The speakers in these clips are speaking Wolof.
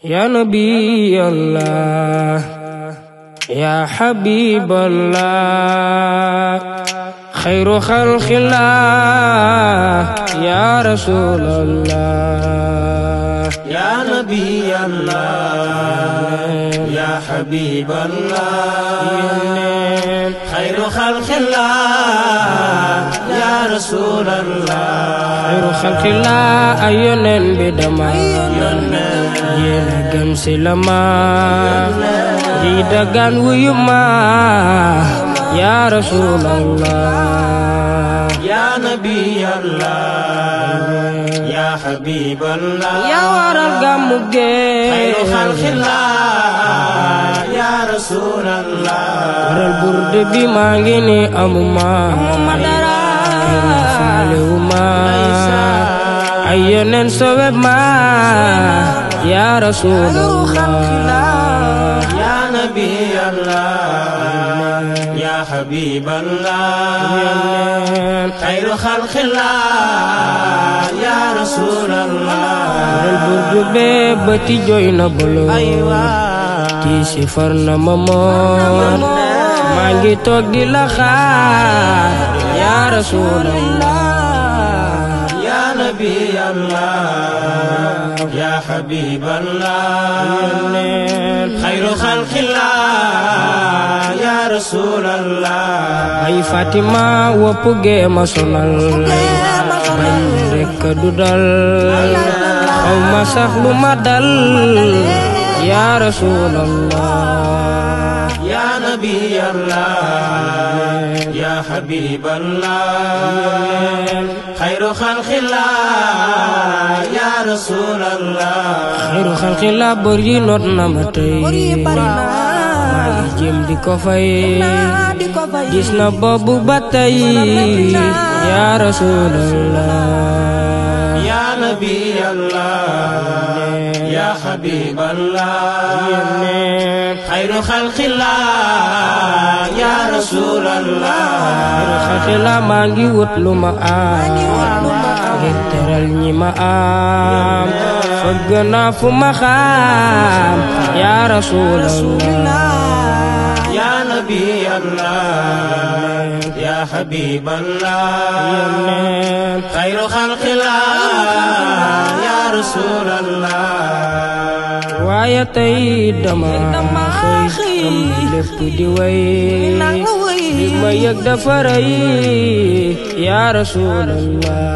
يا نبي الله يا حبيب الله خير خلق الله يا رسول الله يا نبي الله يا حبيب الله خير خلق الله يا رسول الله خير خلق الله أيونن بدما يلقن سلما يدقن ويما يا رسول الله يا نبي الله يا حبيب الله يا ورا القمق خير خلق الله يا رسول الله ورا البرد بمانجني أمما فالهما أيونن سوى ما يا رسول الله يا نبي الله يا حبيب الله خير خلق الله يا رسول الله البرد بيبتي جوينا بلو تي سفرنا ممون مانجي توك دي لخار يا رسول الله يا نبي الله يا حبيب الله خير خلق الله يا رسول الله أي فاطمة وبوغي ما سونال رك دودال أو ما سخلو ما دال يا رسول الله يا نبي الله يا حبيب الله خير خلق الله يا رسول الله خير خلق الله بري نوت نمتي جيم دي ko fay gis na bobu batay ya rasulullah يا نبي الله يا حبيب الله خير خلق الله يا رسول الله خلق الله mangi wut luma am teral ñi ma am fëgg naa fu ma xam ya rasulullah يا نبي الله يا حبيب الله خير خلق الله يا رسول الله waaye tey dama xëy am lépp di way li ma yëg dafa rëy ya rasulallah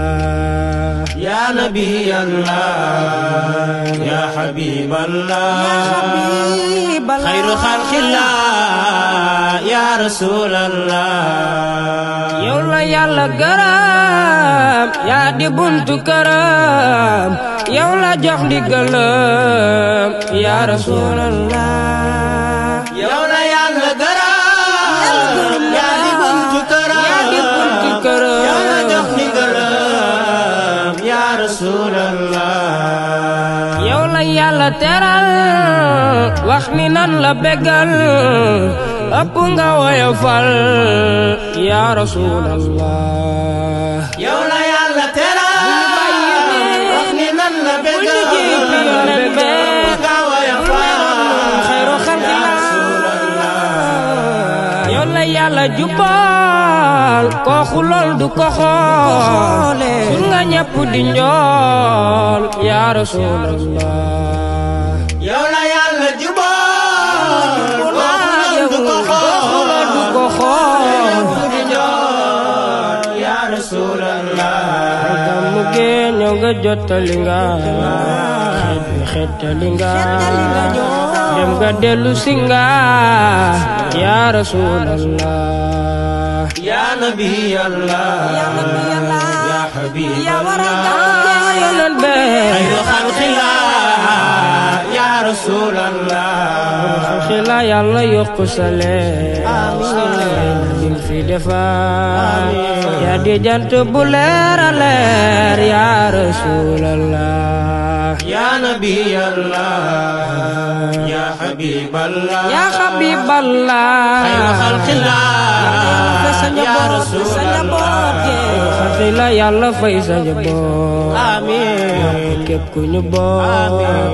يا نبي الله يا حبيب الله خير خلق الله يا رسول الله yow la yàlla gërëm yaa di buntu këram yow la jox ndigalam ya rasulallah yow la yàlla gërëm yaa di buntu këram yow la jox ndigalam ya rasulallah yow la yàlla teral wax ni nan la bégal ëpp nga woyofal ya rasulallah yow la yàlla teral wax ni nan la bégal ëpp nga woyofal xayru xalqillah yow la yàlla jubal ko xulol du ko xoole nga ñëpp di njool ya rasulallah yow la yàlla jubal ko xulol du ko xool ya rasulallah mu génn ñëw nga jottali nga xettali nga dem nga dellu si nga ya rasulallah ya nabi allah ya habib allah yonen be khayru khalqillah ya rasulallah xila yàlla yokk sa leer lim fi defar yaa di jant bu leer a leer ya rasulallah ya nabi allah ya Habiballah ya Habiballah khayru khalqillah ya Rasulallah xasila Yàlla fay sa njaboot amiin képp ku ñu boot amiin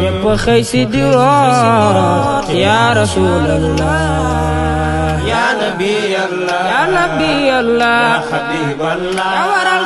ñépp xëy si di root ya Rasulallah ya Nabiyallah ya Nabiyallah Habiballah ya waral